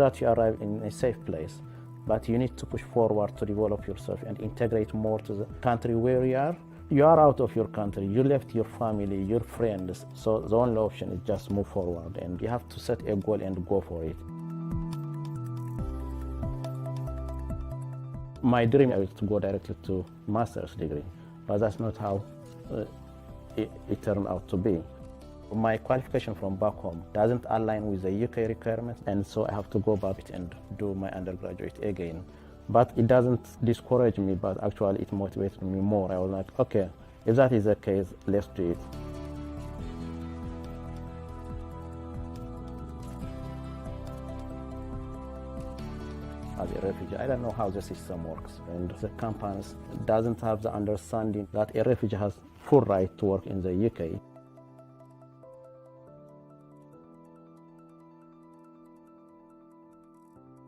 that you arrive in a safe place, but you need to push forward to develop yourself and integrate more to the country where you are. You are out of your country, you left your family, your friends, so the only option is just move forward and you have to set a goal and go for it. My dream is to go directly to master's degree, but that's not how uh, it, it turned out to be. My qualification from back home doesn't align with the U K requirements, and so I have to go back and do my undergraduate again. But it doesn't discourage me, but actually it motivated me more. I was like, okay, if that is the case, let's do it. As a refugee, I don't know how the system works, and the companies doesn't have the understanding that a refugee has full right to work in the U K.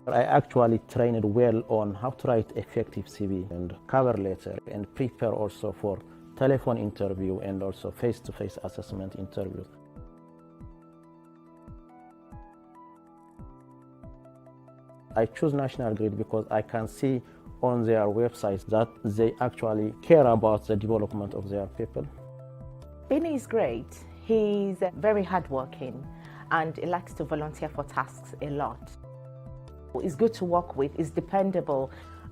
I actually trained well on how to write effective C V and cover letter and prepare also for telephone interview and also face-to-face assessment interviews. I choose National Grid because I can see on their website that they actually care about the development of their people. Bini is great. He's very hardworking and he likes to volunteer for tasks a lot. He's good to work with, he's dependable.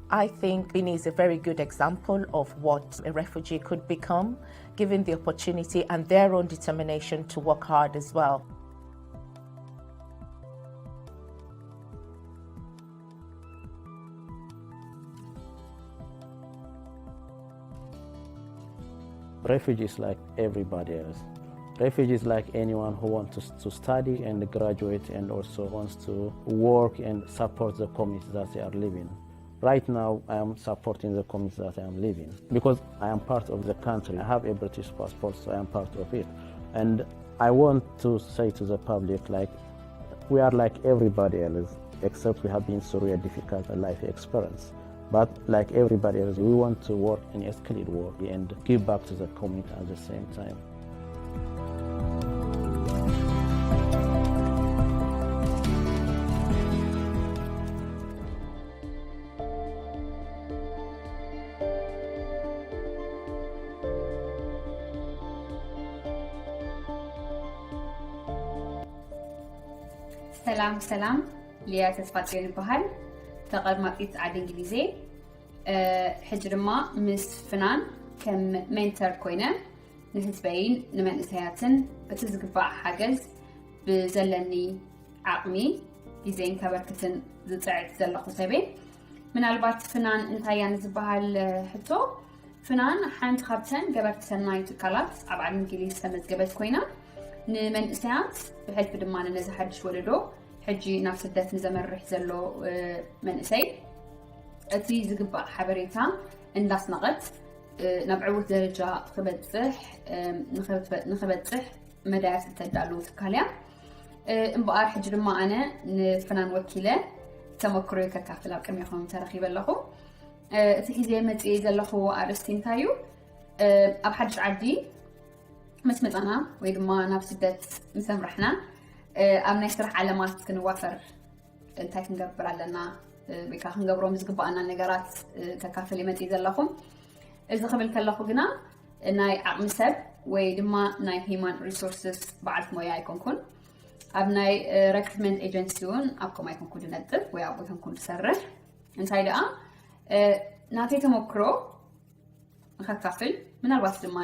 I think Bini is a very good example of what a refugee could become, given the opportunity and their own determination to work hard as well. Refugees like everybody else. Refugees like anyone who wants to, to study and graduate and also wants to work and support the community that they are living. Right now, I am supporting the community that I am living because I am part of the country. I have a British passport, so I am part of it. And I want to say to the public, like, we are like everybody else, except we have been through a difficult life experience. But like everybody else, we want to work in a skilled work and give back to the community at the same time. ሰላም ሰላም፣ ሊያ ተስፋጽዮን ይበሃል። ተቐማጢት ዓዲ እንግሊዝ እየ። ሕጂ ድማ ምስ ፍናን ከም ሜንተር ኮይነ ንህዝበይን ንመንእሰያትን እቲ ዝግባእ ሓገዝ ብዘለኒ ዓቕሚ ግዜን ከበርክትን ዝፅዕት ዘለኹ ሰብ እየ። ምናልባት ፍናን እንታይ እያ ንዝበሃል ሕቶ፣ ፍናን ሓንቲ ካብተን ገበርቲ ሰናይ ትካላት ኣብ ዓዲ እንግሊዝ ዝተመዝገበት ኮይና፣ ንመንእሰያት ብሕልፊ ድማ ነዚ ሓድሽ ወለዶ ሕጂ ናብ ስደት ንዘመርሕ ዘሎ መንእሰይ እቲ ዝግባእ ሓበሬታ እንዳስነቐት ናብ ዕዉት ደረጃ ክበፅሕ ንኽበፅሕ መዳያት እተዳሉ ትካል እያ። እምበኣር ሕጂ ድማ ኣነ ንፍናን ወኪለ ተመክሮይ ከካፍል ኣብ ቅድሜኹም ተረኺበ ኣለኹ። እቲ ሒዘ መፅእ ዘለኹ ኣርእስቲ እንታይ እዩ? ኣብ ሓድሽ ዓዲ ምስ መፃና ወይ ድማ ናብ ስደት ምስ ኣምራሕና ኣብ ናይ ስራሕ ዓለማት ክንዋፈር እንታይ ክንገብር ኣለና ወይ ከዓ ክንገብሮም ዝግባኣና ነገራት ከካፍል ይመፅእ ዘለኹም። እዚ ክብል ከለኹ ግና ናይ ዓቕሚ ሰብ ወይ ድማ ናይ ሂማን ሪሶርስስ በዓልቲ ሞያ ኣይኮንኩን። ኣብ ናይ ረክርትመንት ኤጀንሲ እውን ኣብ ከምኡ ኣይኮንኩን ዝነጥፍ ወይ ኣብኡ ኣይኮንኩን ዝሰርሕ። እንታይ ደኣ ናተይ ተመክሮ ንኸካፍል፣ ምናልባት ድማ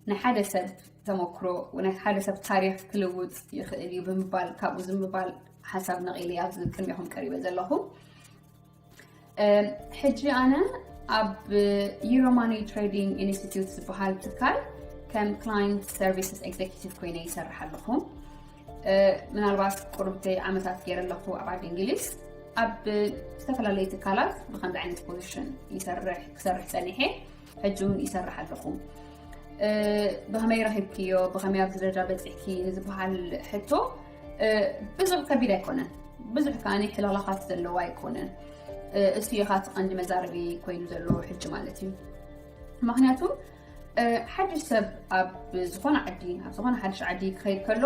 ናይ ሓደ ሰብ ተመክሮ ናይ ሓደ ሰብ ታሪክ ክልውጥ ይኽእል እዩ ብምባል ካብኡ ዝምባል ሓሳብ ነቒለ ኣብዚ ቅድሚኹም ቀሪበ ዘለኹ። ሕጂ ኣነ ኣብ ዩሮማኒ ትሬዲንግ ኢንስቲትዩት ዝበሃል ትካል ከም ክላይንት ሰርቪስስ ኤግዜኪቲቭ ኮይነ ይሰርሕ ኣለኹ። ምናልባት ቁሩብ ዓመታት ገይረ ኣለኹ ኣብ ዓዲ እንግሊዝ ኣብ ዝተፈላለዩ ትካላት ብከምዚ ዓይነት ፖዚሽን ይሰርሕ ክሰርሕ ፀኒሐ ሕጂ እውን ይሰርሕ ኣለኹ። ብኸመይ ረኺብክዮ ብኸመይ ኣብዚ ደረጃ በፂሕኪ ንዝበሃል ሕቶ ብዙሕ ከቢድ ኣይኮነን። ብዙሕ ከዓ ሕላላኻት ዘለዎ ኣይኮነን። እሱ እዩ እቲ ቀንዲ መዛረቢ ኮይኑ ዘሎ ሕጂ ማለት እዩ። ምክንያቱ ሓድሽ ሰብ ኣብ ዝኾነ ዓዲ ኣብ ዝኾነ ሓድሽ ዓዲ ክኸይድ ከሎ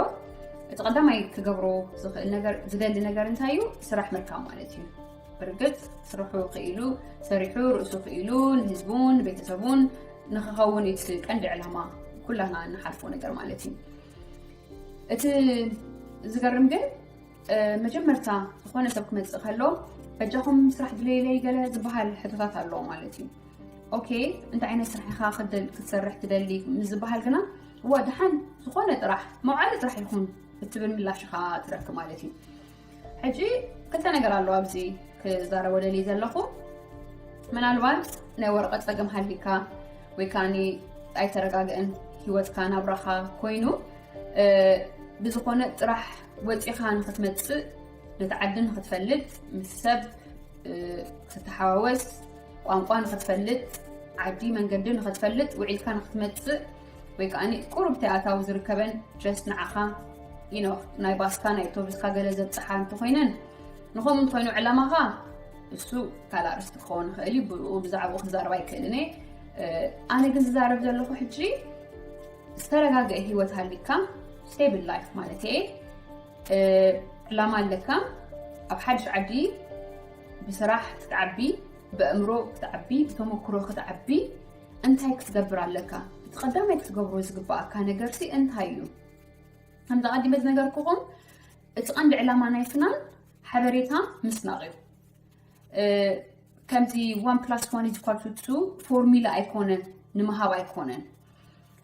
እቲ ቀዳማይ ክገብሮ ዝኽእል ነገር ዝደሊ ነገር እንታይ እዩ? ስራሕ ምርካብ ማለት እዩ። ብርግጽ ስርሑ ክኢሉ ሰሪሑ ርእሱ ክኢሉ ንህዝቡን ንቤተሰቡን ንክኸውን እቲ ቀንዲ ዕላማ ኩላና እንሓልፎ ነገር ማለት እዩ። እቲ ዝገርም ግን መጀመርታ ዝኾነ ሰብ ክመፅእ ከሎ በጃኹም ስራሕ ድለይለይ ገለ ዝበሃል ሕቶታት ኣለዎ ማለት እዩ። ኦኬ፣ እንታይ ዓይነት ስራሕ ኢኻ ክትሰርሕ ትደሊ ምስ ዝበሃል ግና እዋ ደሓን ዝኾነ ጥራሕ መውዓሊ ጥራሕ ይኹን እትብል ምላሽ ኢኻ ትረክብ ማለት እዩ። ሕጂ ክልተ ነገር ኣለዎ ኣብዚ ክዛረቦ ደልየ ዘለኹ። ምናልባት ናይ ወረቐት ፀገም ሃሊካ ወይ ከዓኒ ኣይተረጋግአን ህይወትካ ናብራኻ ኮይኑ ብዝኾነ ጥራሕ ወፂኻ ንክትመፅእ ነቲ ዓዲ ንክትፈልጥ ምስ ሰብ ክትተሓዋወስ ቋንቋ ንክትፈልጥ ዓዲ መንገዲ ንክትፈልጥ ውዒልካ ንክትመፅእ ወይ ከዓ ቁሩብ ተኣታዊ ዝርከበን ጀስት ንዓኻ ኢኖ ናይ ባስካ ናይ ኣውቶቡስካ ገለ ዘብፅሓ እንተኮይነን ንኸምኡ እንተኮይኑ ዕላማኻ እሱ ካልእ ኣርእስቲ ክኸውን ይኽእል እዩ። ብኡ ብዛዕባኡ ክዛረብ ኣይክእልን እየ። ኣነ ግን ዝዛረብ ዘለኹ ሕጂ ዝተረጋገአ ህይወት ሃሊካ ስቴብል ላይፍ ማለት እየ። ዕላማ ኣለካ ኣብ ሓድሽ ዓዲ ብስራሕ ክትዓቢ ብኣእምሮ ክትዓቢ ብተመክሮ ክትዓቢ እንታይ ክትገብር ኣለካ? እቲ ቀዳማይ ክትገብሮ ዝግባኣካ ነገርሲ እንታይ እዩ? ከምዚ ቀዲመ ዝነገርኩኹም እቲ ቀንዲ ዕላማ ናይ ፍናን ሓበሬታ ምስናቕ እዩ። ከምዚ one plus one is equal to two ፎርሚላ ኣይኮነን፣ ንምሃብ ኣይኮነን።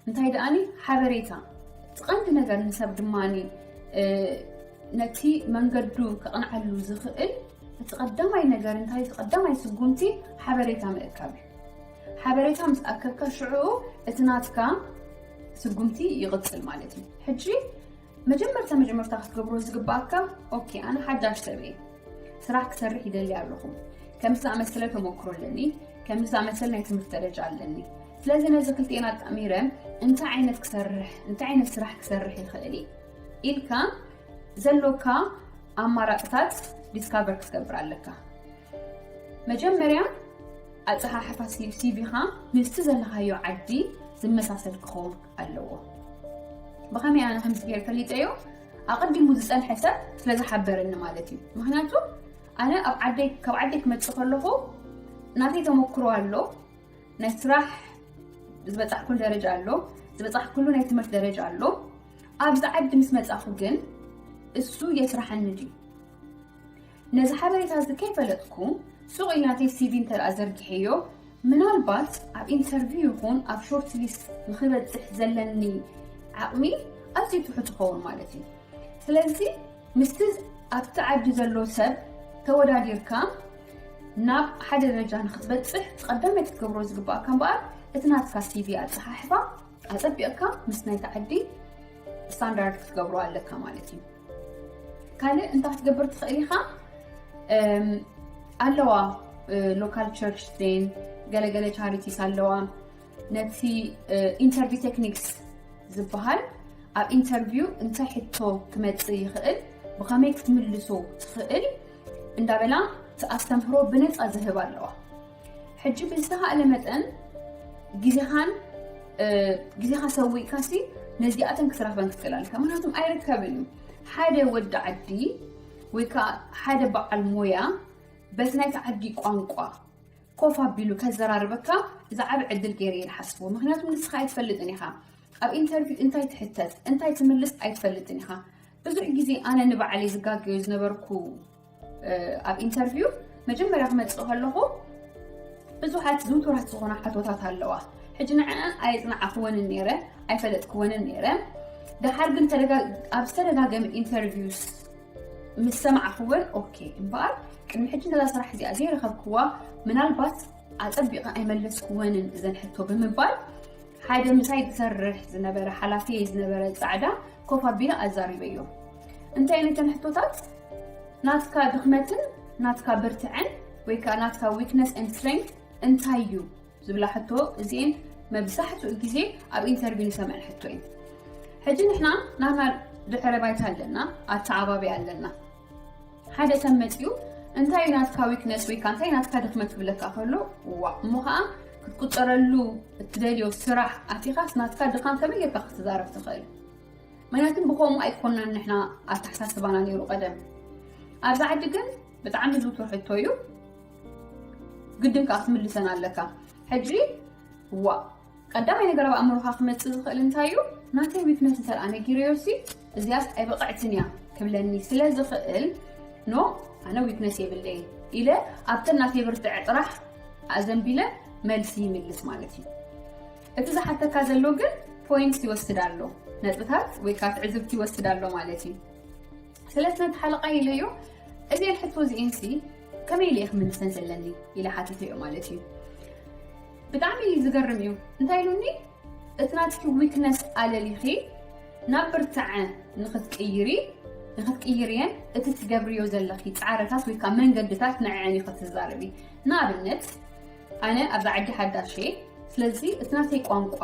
እንታይ ደኣኒ ሓበሬታ እቲ ቀንዲ ነገር ንሰብ ድማ ነቲ መንገዱ ከቕንዓሉ ዝኽእል እቲ ቀዳማይ ነገር እንታይ እቲ ቀዳማይ ስጉምቲ ሓበሬታ ምእካብ እዩ። ሓበሬታ ምስ ኣከብካ ሽዑ እቲ ናትካ ስጉምቲ ይቕጽል ማለት እዩ። ሕጂ መጀመርታ መጀመርታ ክትገብሮ ዝግባኣካ ኦኬ ኣነ ሓዳሽ ሰብ እየ፣ ስራሕ ክሰርሕ ይደሊ ኣለኹ፣ ከምዚ ዝኣመሰለ ተመክሮ ኣለኒ፣ ከምዚ ዝኣመሰለ ናይ ትምህርቲ ደረጃ ኣለኒ። ስለዚ ነዚ ክልቲኤን ኣጣሚረ እንታይ ዓይነት ክሰርሕ እንታይ ዓይነት ስራሕ ክሰርሕ ይኽእል እየ ኢልካ ዘሎካ ኣማራፅታት ዲስካቨር ክትገብር ኣለካ። መጀመርያ ኣፀሓሕፋ ሲቪኻ ምስቲ ዘለኻዮ ዓዲ ዝመሳሰል ክኸውን ኣለዎ። ብኸመይ ኣነ ከምዚ ገይረ ፈሊጠዮ? ኣቐዲሙ ዝፀንሐ ሰብ ስለ ዝሓበረኒ ማለት እዩ። ምክንያቱ ኣነ ኣብ ዓደይ ካብ ዓደይ ክመፅእ ከለኹ ናተይ ተመክሮ ኣሎ፣ ናይ ስራሕ ዝበፃሕኩሉ ደረጃ ኣሎ፣ ዝበፃሕኩሉ ናይ ትምህርቲ ደረጃ ኣሎ። ኣብዚ ዓዲ ምስ መፃኹ ግን እሱ የስራሓኒ ድዩ? ነዚ ሓበሬታ እዚ ከይፈለጥኩ ሱቕ ኢለ ናተይ ሲቪ እንተ ደኣ ዘርጊሐዮ ምናልባት ኣብ ኢንተርቪው ይኹን ኣብ ሾርት ሊስት ንኽበፅሕ ዘለኒ ዓቕሚ ኣዝዩ ትሑት ይኸውን ማለት እዩ። ስለዚ ምስቲ ኣብቲ ዓዲ ዘሎ ሰብ ተወዳዲርካ ናብ ሓደ ደረጃ ንክትበፅሕ እቲ ቀዳማይ ክትገብሮ ዝግባኣካ እምበኣር እቲ ናትካ ሲቪ ኣፀሓሕፋ ኣፀቢቕካ ምስ ናይቲ ዓዲ ስታንዳርድ ክትገብሮ ኣለካ ማለት እዩ። ካልእ እንታይ ክትገብር ትኽእል ኢኻ? ኣለዋ ሎካል ቸርች ዜን ገለገለ ቻሪቲስ ኣለዋ። ነቲ ኢንተርቪው ቴክኒክስ ዝበሃል ኣብ ኢንተርቪው እንታይ ሕቶ ክመፅእ ይኽእል፣ ብኸመይ ክትምልሶ ትኽእል እንዳበላ እቲ ኣስተምህሮ ብነፃ ዝህብ ኣለዋ። ሕጂ ብዝተኻእለ መጠን ግዜኻን ግዜኻ ሰዊእካሲ ነዚኣተን ክትረኽበን ክትክእል ኣለካ። ምክንያቱም ኣይርከብን እዩ ሓደ ወዲ ዓዲ ወይ ከዓ ሓደ በዓል ሞያ በቲ ናይቲ ዓዲ ቋንቋ ኮፍ ኣቢሉ ከዘራርበካ ዝዓቢ ዕድል ገይረ እየ ዝሓስቦ። ምክንያቱ ንስኻ ኣይትፈልጥን ኢኻ። ኣብ ኢንተርቪው እንታይ ትሕተት እንታይ ትምልስ ኣይትፈልጥን ኢኻ። ብዙሕ ግዜ ኣነ ንባዕለይ ዝጋገዩ ዝነበርኩ ኣብ ኢንተርቪው መጀመርያ ክመፅእ ከለኹ ብዙሓት ዝውቱራት ዝኾና ሓቶታት ኣለዋ። ሕጂ ንዐ ኣይፅናዓኽወንን ነይረ ኣይፈለጥክወንን ነይረ። ደሓር ግን ኣብ ዝተደጋገመ ኢንተርቪውስ ምስ ሰማዕኽወን ኦኬ እምበኣር ቅድሚ ሕጂ ነዛ ስራሕ እዚኣ ዘይረኸብክዋ ምናልባት ኣፀቢቐ ኣይመለስክወንን እዘን ሕቶ ብምባል ሓደ ምሳይ ዝሰርሕ ዝነበረ ሓላፊ ዝነበረ ፃዕዳ ኮፍ ኣቢለ ኣዛሪበዮ። እንታይ ነተን ሕቶታት ናትካ ድኽመትን ናትካ ብርትዐን ወይ ከዓ ናትካ weakness and strength እንታይ እዩ ዝብላ ሕቶ እዚኤን መብዛሕትኡ ግዜ ኣብ ኢንተርቪው ንሰምዐን ሕቶ እየን። ሕጂ ንሕና ናትና ድሕረ ባይታ ኣለና፣ ኣተዓባቢ ኣለና። ሓደ ሰብ መፂኡ እንታይ እዩ ናትካ ዊክነስ ወይ ከዓ እንታይ ናትካ ድኽመት ክብለካ ከሎ ዋ እሞ ከዓ ክትቁፀረሉ እትደልዮ ስራሕ ኣቲኻስ ናትካ ድኻም ከመይ ጌርካ ክትዛረብ ትኽእል? ምክንያቱም ብከምኡ ኣይኮናን ንሕና ኣተሓሳስባና ነይሩ ቀደም። ኣብዚ ዓዲ ግን ብጣዕሚ ዝውቱር ሕቶ እዩ። ግድን ከዓ ክትምልሰን ኣለካ። ሕጂ ዋ ቀዳማይ ነገር ኣብ ኣእምሮኻ ክመፅእ ዝኽእል እንታይ እዩ? ናተይ ዊክነስ እንተ ደኣ ነጊረዮ ሲ እዚኣስ ኣይበቕዕትን እያ ክብለኒ ስለ ዝኽእል፣ ኖ፣ ኣነ ዊክነስ የብለይ ኢለ ኣብተን ናተይ ብርትዐ ጥራሕ ኣዘንቢለ መልሲ ይምልስ ማለት እዩ። እቲ ዝሓተካ ዘሎ ግን ፖይንትስ ይወስድ ኣሎ፣ ነጥብታት ወይ ከዓ ትዕዝብቲ ይወስድ ኣሎ ማለት እዩ። ስለዚ ነቲ ሓለቓ ኢለዮ፣ እዚአን ሕቶ እዚአን ሲ ከመይ ኢለ እየ ክምልሰን ዘለኒ ኢለ ሓቲተዮ ማለት እዩ። ብጣዕሚ ዝገርም እዩ። እንታይ ኢሉኒ? እቲ ናትኪ ዊክነስ ኣለሊኺ ናብ ብርትዐ ንኽትቅይሪ ንኽትቅይርየን እቲ ትገብርዮ ዘለኺ ፃዕረታት ወይ ከዓ መንገድታት ንዐን እዩ ክትዛረቢ። ንኣብነት ኣነ ኣብዛ ዓዲ ሓዳሽ እየ። ስለዚ እቲ ናተይ ቋንቋ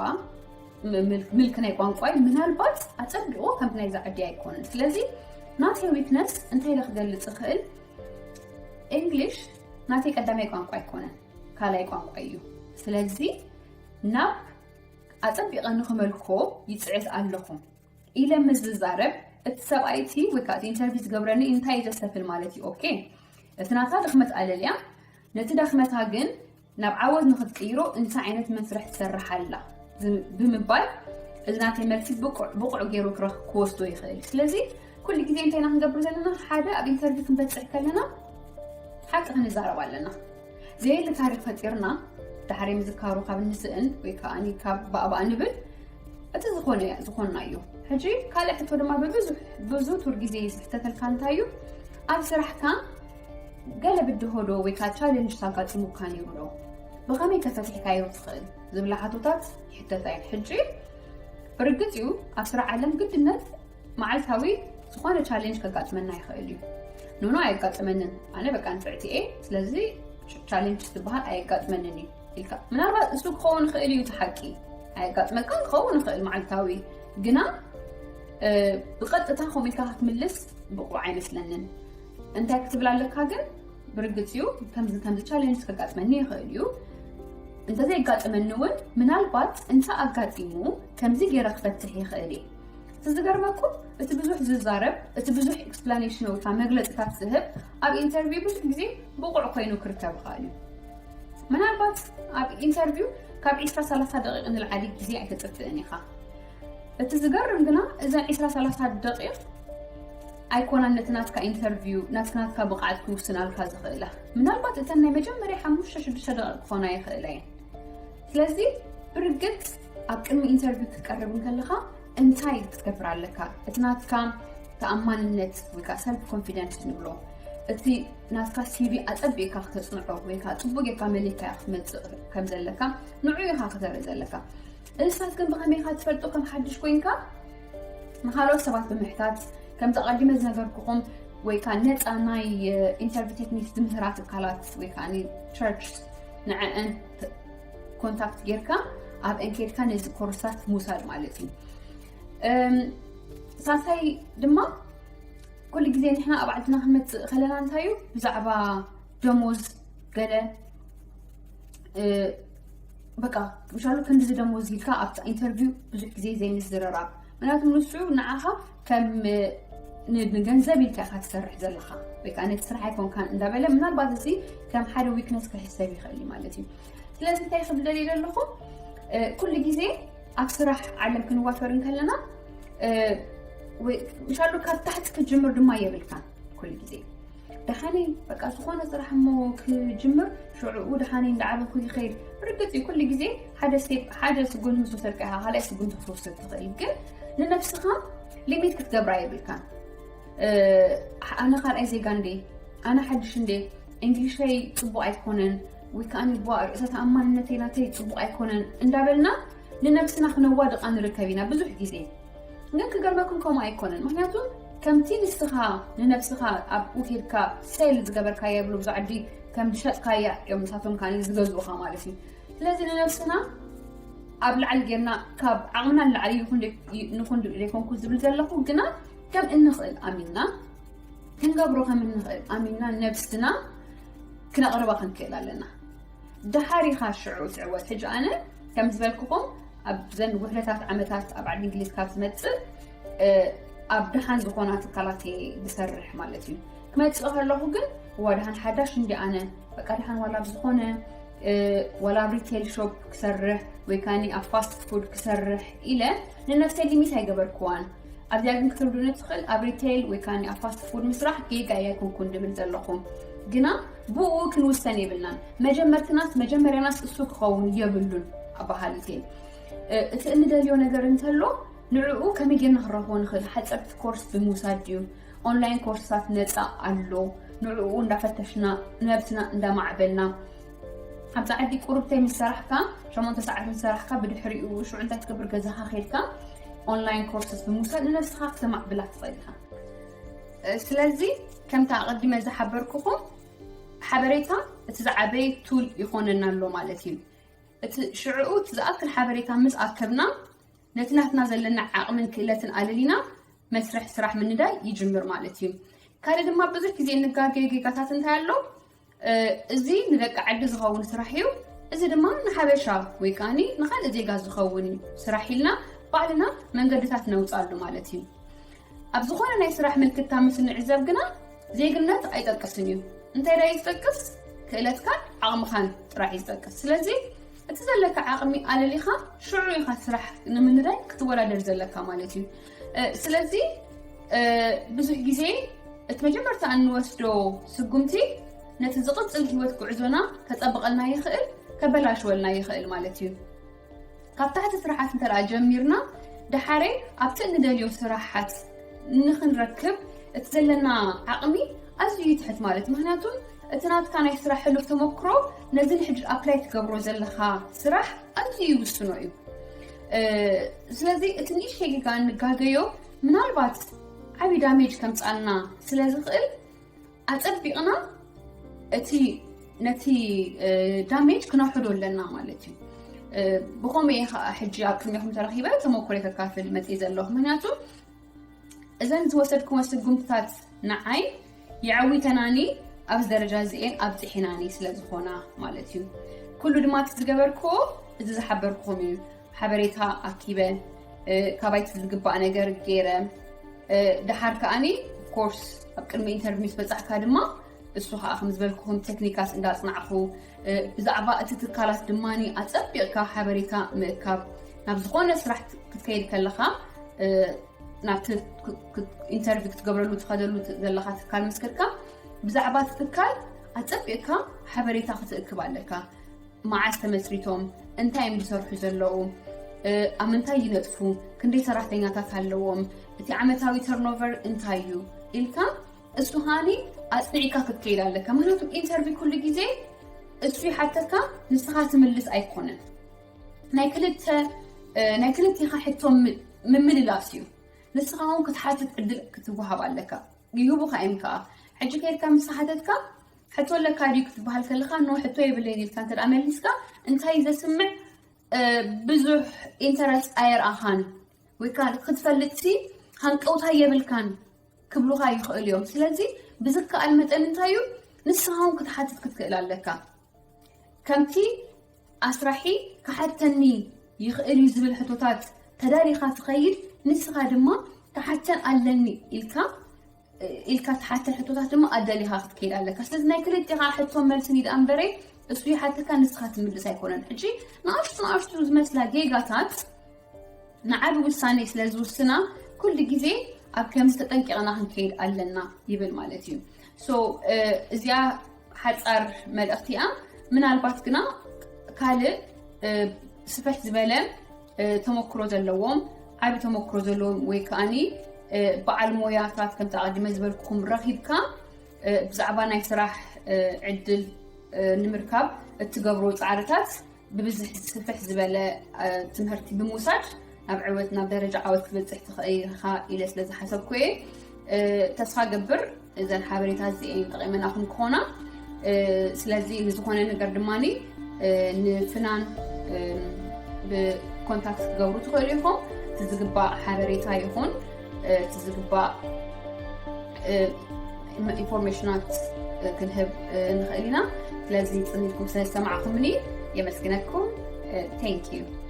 ም- ምል- ምልኪ ናይ ቋንቋይ ምናልባት ኣፀቢቑ ከምቲ ናይዛ ዓዲ ኣይኮነን። ስለዚ ናተይ ዊክነስ እንታይ ኢለ ክገልፅ እኽእል? እንግሊሽ ናተይ ቀዳማይ ቋንቋ ኣይኮነን፣ ካልኣይ ቋንቋ እዩ። ስለዚ ናብ ኣፀቢቐ ንክመልኮ ይፅዕት ኣለኹ ኢለ ምስ ዝዛረብ፣ እቲ ሰብኣይ እቲ ወይ ከዓ እቲ ኢንተርቪው ዝገብረኒ እንታይ እዩ ዘስተብህል ማለት እዩ? ኦኬ፣ እቲ ናታ ድኽመት ኣለልያ፣ ነቲ ዳኽመታ ግን ናብ ዓወት ንክትቅይሮ እንታይ ዓይነት መስርሕ ትሰርሕ ኣላ ዝ- ብምባል እዚ ናተይ መልሲ ብቁዕ ብቁዕ ገይሩ ክረኽ- ክወስዶ ይኽእል እዩ። ስለዚ ኩሉ ግዜ እንታይ ኢና ክንገብር ዘለና? ሓደ ኣብ ኢንተርቪው ክንበፅሕ ከለና ሓቂ ክንዛረብ ኣለና። ዘየለ ታሪክ ፈጢርና ድሓር ምዝካሩ ካብ ንስእን ወይ ከዓ ካብ ባእባእ ንብል፣ እቲ ዝኾነ ዝኾንና እዩ። ሕጂ ካልእ ሕቶ ድማ ብብዙሕ ብዙ ቱር ግዜ ዝሕተተልካ እንታይ እዩ? ኣብ ስራሕካ ገለ ብድሆዶ ወይ ከዓ ቻሌንጅ ኣጋጢሙካ ነይሩ ዶ? ብኸመይ ከፈቲሕካዮ ትኽእል ዝብላ ሕቶታት ይሕተታ እየን። ሕጂ ብርግፅ እዩ ኣብ ስራሕ ዓለም ግድነት መዓልታዊ ዝኾነ ቻሌንጅ ከጋጥመና ይኽእል እዩ። ኖኖ ኣየጋጥመንን፣ ኣነ በቃ ንፍዕቲ እየ፣ ስለዚ ቻሌንጅ ዝበሃል ኣየጋጥመንን እዩ ኢልካ። ምናልባት እሱ ክኸውን ይኽእል እዩ፣ እቲ ሓቂ ኣየጋጥመካን ክኸውን ይኽእል መዓልታዊ፣ ግና እ፣ ብቐጥታ ከምኡ ኢልካ ክትምልስ ብቑዕ ኣይመስለንን። እንታይ ክትብል ኣለካ ግን? ብርግፅ እዩ ከምዚ ከምዚ ቻሌንጅ ከጋጥመኒ ይኽእል እዩ። እንተዘይጋጥመኒ እውን ምናልባት እንተ ኣጋጢሙ ከምዚ ገይረ ክፈትሕ ይኽእል እየ። እቲ ዝገርመኩም እቲ ብዙሕ ዝዛረብ፣ እቲ ብዙሕ ኤክስፕላኔሽን ወይ ከዓ መግለፅታት ዝህብ ኣብ ኢንተርቪው ብዙሕ ግዜ ብቑዕ ኮይኑ ክርከብ ይኽእል እዩ። ምናልባት ኣብ ኢንተርቪው ካብ ዒስራ ሰላሳ ደቂቕ ንላዕሊ ግዜ ኣይተጥፍእን ኢኻ። እቲ ዝገርም ግና እዘን ዒስራ ሰላሳ ደቂቕ ኣይኮናን ነቲ ናትካ ኢንተርቪው ናትካ ናትካ ብቕዓት ክውስናልካ ዝኽእላ። ምናልባት እተን ናይ መጀመርያ ሓሙሽተ ሽዱሽተ ደቂቕ ክኾና ይኽእላ እየን። ስለዚ ብርግጽ ኣብ ቅድሚ ኢንተርቪው ክትቀርብ እንከለኻ እንታይ ክትገብር ኣለካ? እቲ ናትካ ተኣማንነት ወይ ከዓ ሰልፍ ኮንፊደንስ ንብሎ፣ እቲ ናትካ ሲቪ ኣጸቢቕካ ክተጽንዖ ወይ ከዓ ጽቡቅ ጌርካ መሊእካ ክትመጽእ ከም ዘለካ ንዑ ኢኻ ክተርኢ ዘለካ። ንሳት ግን ብኸመይ ኢኻ ትፈልጦ? ከም ሓድሽ ኮይንካ ንኻልኦት ሰባት ብምሕታት፣ ከምቲ ኣቐዲመ ዝነገርኩኹም ወይ ከዓ ነፃ ናይ ኢንተርቪው ቴክኒክ ዝምህራ ትካላት ወይ ከዓ ቸርች ንዐአን ኮንታክት ጌርካ ኣብአን ኬድካ ነዚ ኮርሳት ምውሳድ ማለት እዩ። እም፣ ሳልሳይ ድማ ኩሉ ግዜ ንሕና ኣብ ዓድና ክንመፅእ ከለና እንታይ እዩ ብዛዕባ ደሞዝ ገለ እ፣ በቃ ምሻሉ ክንድዚ ደሞዝ ኢልካ ኣብታ ኢንተርቪው ብዙሕ ግዜ ዘይምዝርራብ። ምክንያቱም ንሱ ንዓኻ ከም እ፣ ን- ንገንዘብ ኢልካ ኢኻ ትሰርሕ ዘለኻ ወይ ከዓ ነቲ ስራሕ ኣይኮንካን እንዳበለ ምናልባት እዚ ከም ሓደ ዊክነስ ክሕሰብ ይኽእል እዩ ማለት እዩ። ስለዚ እንታይ ክብል ደልየ ዘለኹ እ፣ ኩሉ ግዜ ኣብ ስራሕ ዓለም ክንዋፈር እንከለና እ፣ ወይ ምሻሉ ካብ ታሕቲ ክትጅምር ድማ የብልካን ኩሉ ግዜ ደሓነይ በቃ ዝኾነ ስራሕ እሞ ክጅምር ሽዑኡ ደሓነይ እንዳዓበኹ ይኸይድ። ብርግፅ እዩ ኩሉ ግዜ ሓደ ስቴፕ ሓደ ስጉምቲ ምስ ወሰድካ ኢኻ ካልኣይ ስጉምቲ ክትወስድ ትኽእል፣ ግን ንነብስኻ ሊሚት ክትገብራ የብልካን። እ፣ ኣነ ካልኣይ ዜጋ እንዴ፣ ኣነ ሓድሽ እንዴ፣ እንግሊሸይ ፅቡቅ ኣይኮነን ወይ ከዓ ጓ ርእሰ ተኣማንነተይ ናተይ ፅቡቅ ኣይኮነን እንዳበልና ንነብስና ክነዋድቃ ንርከብ ኢና ብዙሕ ግዜ። ግን ክገርመኩም ከምኡ ኣይኮነን። ምክንያቱ ከምቲ ንስኻ ንነብስኻ ኣብኡ ኬድካ ሴል ዝገበርካያ ይብሉ ብዙ ዓዲ ከም ዝሸጥካያ እዮም ንሳቶም ካኒ ዝገዝኡኻ ማለት እዩ። ስለዚ ንነብስና ኣብ ላዕሊ ጌርና ካብ ዓቕምና ንላዕሊ ይኹን ደይ- ንኹን ደይኮንኩ ዝብል ዘለኹ ግና ከም እንኽእል ኣሚንና ክንገብሮ ከም እንኽእል ኣሚንና ነብስና ክነቕርባ ክንክእል ኣለና። ደሓር ኢኻ ሽዑ ትዕወት። ሕጂ ኣነ ከም ዝበልኩኹም ኣብዘን ውሕደታት ዓመታት ኣብ ዓዲ እንግሊዝ ካብ ዝመፅእ ኣብ ደሓን ዝኾና ትካላት እየ ዝሰርሕ ማለት እዩ። ክመፅእ ከለኹ ግን እዋ ደሓን ሓዳሽ እንዲ ኣነ በቃ ደሓን ዋላ ኣብ ዝኾነ ዋላ ኣብ ሪቴል ሾፕ ክሰርሕ ወይ ከዓኒ ኣብ ፋስት ፉድ ክሰርሕ ኢለ ንነፍሰይ ሊሚት ኣይገበርክዋን። ኣብዚኣ ግን ክትርዱኒ ትኽእል ኣብ ሪቴል ወይ ከዓኒ ኣብ ፋስት ፉድ ምስራሕ ጌጋ እየ ኣይኮንኩን ድብል ዘለኹ። ግና ብኡ ክንውሰን የብልናን። መጀመርትናስ መጀመርያናስ እሱ ክኸውን የብሉን ኣባሃሊት እየ። እቲ እንደልዮ ነገር እንተሎ ንዕኡ ከመይ ጌርና ክንረኽቦ ንኽእል? ሓፀርቲ ኮርስ ብምውሳድ ድዩ? ኦንላይን ኮርስታት ነፃ ኣሎ። ንዕኡ እንዳፈተሽና ነብስና እንዳማዕበልና ኣብዛ ዓዲ ቁርብተይ ምስ ሰራሕካ ሸሞንተ ሰዓት ምስ ሰራሕካ ብድሕሪኡ ሽዑ እንታይ ትገብር ገዛኻ ከድካ ኦንላይን ኮርስስ ብምውሳድ ንነብስኻ ክተማዕብላ ትኽእል ኢኻ። ስለዚ ከምታ ኣቐዲመ ዝሓበርኩኹም ሓበሬታ እቲ ዝዓበየ ቱል ይኾነና ኣሎ ማለት እዩ። እቲ ሽዕኡ እቲ ዝኣክል ሓበሬታ ምስ ኣከብና ነቲ ናትና ዘለና ዓቕምን ክእለትን ኣለሊና መስርሕ ስራሕ ምንዳይ ይጅምር ማለት እዩ። ካልእ ድማ ብዙሕ ግዜ እንጋገዮ ጌጋታት እንታይ ኣሎ? እዚ ንደቂ ዓዲ ዝኸውን ስራሕ እዩ፣ እዚ ድማ ንሓበሻ ወይ ከዓኒ ንኻልእ ዜጋ ዝኸውን እዩ ስራሕ ኢልና ባዕልና መንገድታት ነውፃሉ ማለት እዩ። ኣብ ዝኾነ ናይ ስራሕ ምልክታ ምስ እንዕዘብ ግና ዜግነት ኣይጠቅስን እዩ። እንታይ ዳይ ዝጠቅስ? ክእለትካን ዓቕምኻን ጥራሕ እዩ ዝጠቅስ። ስለዚ እቲ ዘለካ ዓቕሚ ኣለሊኻ ሽዑ ኢኻ ስራሕ ንምንዳይ ክትወዳደር ዘለካ ማለት እዩ። ስለዚ ብዙሕ ግዜ እቲ መጀመርታ እንወስዶ ስጉምቲ ነቲ ዝቕፅል ህይወት ጉዕዞና ከፀብቐልና ይኽእል፣ ከበላሽወልና ይኽእል ማለት እዩ። ካብ ታሕቲ ስራሓት እንተ ጀሚርና ደሓረ ኣብቲ እንደልዮ ስራሓት ንክንረክብ እቲ ዘለና ዓቕሚ ኣዝዩ ትሕት ማለት ምክንያቱ እቲ ናትካ ናይ ስራሕ ሕሉፍ ተመክሮ ነዚ ንሕጂ ኣፕላይ ትገብሮ ዘለካ ስራሕ ኣዝዩ ይውስኖ እዩ። ስለዚ እቲ ንእሽተይ ጌጋ እንጋገዮ ምናልባት ዓብዪ ዳሜጅ ከምፃልና ስለ ዝኽእል ኣፀቢቕና እቲ ነቲ ዳሜጅ ክነውሕዶ ኣለና ማለት እዩ። ብኸመይ ከዓ ሕጂ ኣብ ቅድሚኹም ተረኪበ ተመኩረ ከካፍል መፅእ ዘለኹ ምክንያቱ እዘን ዝወሰድክዎ ስጉምትታት ንዓይ የዐዊተናኒ ኣብዚ ደረጃ እዚኤን ኣብፅሒናኒ ስለ ዝኾና ማለት እዩ። ኩሉ ድማ እቲ ዝገበርክዎ እዚ ዝሓበርክኹም እዩ። ሓበሬታ ኣኪበ ካባይቲ ዝግባእ ነገር ገይረ ድሓር ከዓኒ ኮርስ ኣብ ቅድሚ ኢንተርቪው ምስ በፃሕካ ድማ እሱ ከዓ ከም ዝበልኩኹም ቴክኒካት እንዳፅናዕኩ ብዛዕባ እቲ ትካላት ድማ ኣፀቢቕካ ሓበሬታ ምእካብ ናብ ዝኾነ ስራሕ ክትከይድ ከለካ ናብቲ ኢንተርቪው ክትገብረሉ ትኸደሉ ዘለካ ትካል ምስ ከድካ ብዛዕባ እቲ ትካል ኣፀቢቕካ ሓበሬታ ክትእክብ ኣለካ። መዓስ ተመስሪቶም፣ እንታይ እዮም ዝሰርሑ ዘለዉ፣ ኣብ ምንታይ ይነጥፉ፣ ክንደይ ሰራሕተኛታት ኣለዎም፣ እቲ ዓመታዊ ተርኖቨር እንታይ እዩ ኢልካ እሱ ሃኒ ኣፅኒዕካ ክትከይድ ኣለካ። ምክንያቱም ኢንተርቪው ኩሉ ግዜ እሱ ይሓተካ ንስኻ ትምልስ ኣይኮነን። ናይ ክልተ ናይ ክልቴኻ ሕቶ ምምልላስ እዩ። ንስኻ እውን ክትሓትት ዕድል ክትወሃብ ኣለካ። ይህቡኻ እዮም ከዓ ሕጂ ከይድካ ምስ ሓተትካ ሕቶ ኣለካ ድዩ ክትበሃል ከለካ ኖ ሕቶ የብለይን ኢልካ እንተ መሊስካ እንታይ ዘስምዕ ብዙሕ ኢንተረስት ኣየርኣኻን ወይ ከዓ ክትፈልጥሲ ሃንቀውታ የብልካን ክብሉካ ይኽእል እዮም። ስለዚ ብዝከኣል መጠን እንታይ እዩ ንስኻ እውን ክትሓትት ክትክእል ኣለካ። ከምቲ ኣስራሒ ክሓተኒ ይኽእል እዩ ዝብል ሕቶታት ተዳሊኻ ትኸይድ፣ ንስኻ ድማ ክሓተን ኣለኒ ኢልካ ኢልካ ትሓተ ሕቶታት ድማ ኣዳሊኻ ክትከይድ ኣለካ። ስለዚ ናይ ክልቴኻ ሕቶ መልሲ ንድኣ እምበረ እሱ ይሓተካ ንስኻ ትምልስ ኣይኮነን። ሕጂ ንኣሽቱ ንኣሽቱ ዝመስላ ጌጋታት ንዓቢ ውሳኔ ስለ ዝውስና ኩሉ ግዜ ኣብ ከምዚ ተጠንቂቕና ክንከይድ ኣለና ይብል ማለት እዩ። ሶ እዚኣ ሓፃር መልእኽቲ እያ። ምናልባት ግና ካልእ ስፍሕ ዝበለ ተመክሮ ዘለዎም ዓቢ ተመክሮ ዘለዎም ወይ ከዓኒ በዓል ሞያታት ከምቲ ኣቐዲመ ዝበልኩኹም ረኺብካ ብዛዕባ ናይ ስራሕ ዕድል ንምርካብ እትገብሮ ፃዕርታት ብብዝሒ ስፍሕ ዝበለ ትምህርቲ ብምውሳድ ናብ ዕወት ናብ ደረጃ ዓወት ክበፅሕ ትኽእል ኢኻ ኢለ ስለ ዝሓሰብኩ እየ። ተስፋ ገብር እዘን ሓበሬታ እዚኤን ጠቒመናኹም ክኾና። ስለዚ ንዝኾነ ነገር ድማ ንፍናን ብኮንታክት ክትገብሩ ትኽእሉ ኢኹም። እቲ ዝግባእ ሓበሬታ ይኹን እቲ ዝግባእ ኢንፎርሜሽናት ክንህብ ንኽእል ኢና። ስለዚ ፅኒትኩም ስለዝሰማዕኩምኒ የመስግነኩም። Thank you።